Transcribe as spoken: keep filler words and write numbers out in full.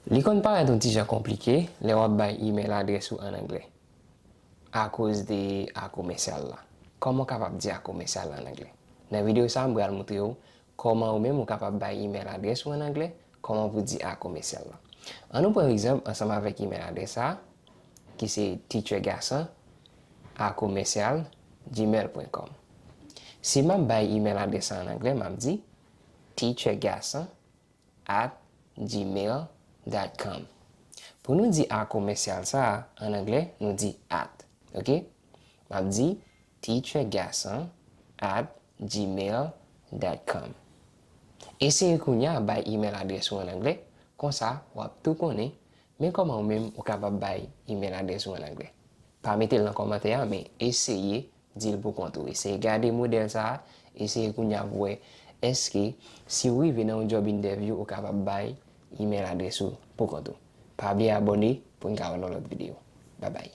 Li konn parèt yon ti jan konplike lè w ap bay imèl adrès ou ann anglè, akoz de a komèsyal la. Kòman w kapab di a komèsyal la ann anglè? Nan videyo sa a, m pral montre w kòman ou menm ou kapab bay imèl adrès ou ann anglè, kòman pou di a komèsyal la. Ann nou pran egzanp ansanm avèk imèl adrès sa a, ki se teacher garçon a komèsyal gmail point com. Si m ap bay imèl adrès sa ann anglè, m ap di teacher garçon at gmail dot com. Pou nou di a komèsyal sa a, ann anglè, nou di at. Oke? M ap di teacher garçon at gmail dot com. Eseye kounye a bay imèl adrès ou ann anglè, konsa w ap tou konnen men kòman ou menm ou kapab bay imèl adrès ou ann anglè. Pa mete l nan kòmantè a, men eseye di l pou kont ou. Eseye gade modèl sa a, eseye kounye a pou wè èske si w rive nan yon job interview, ou kapab bay imèl adrès ou pou kont ou. Pa bliye abòne pou n ka wè nan lòt videyo. Babay.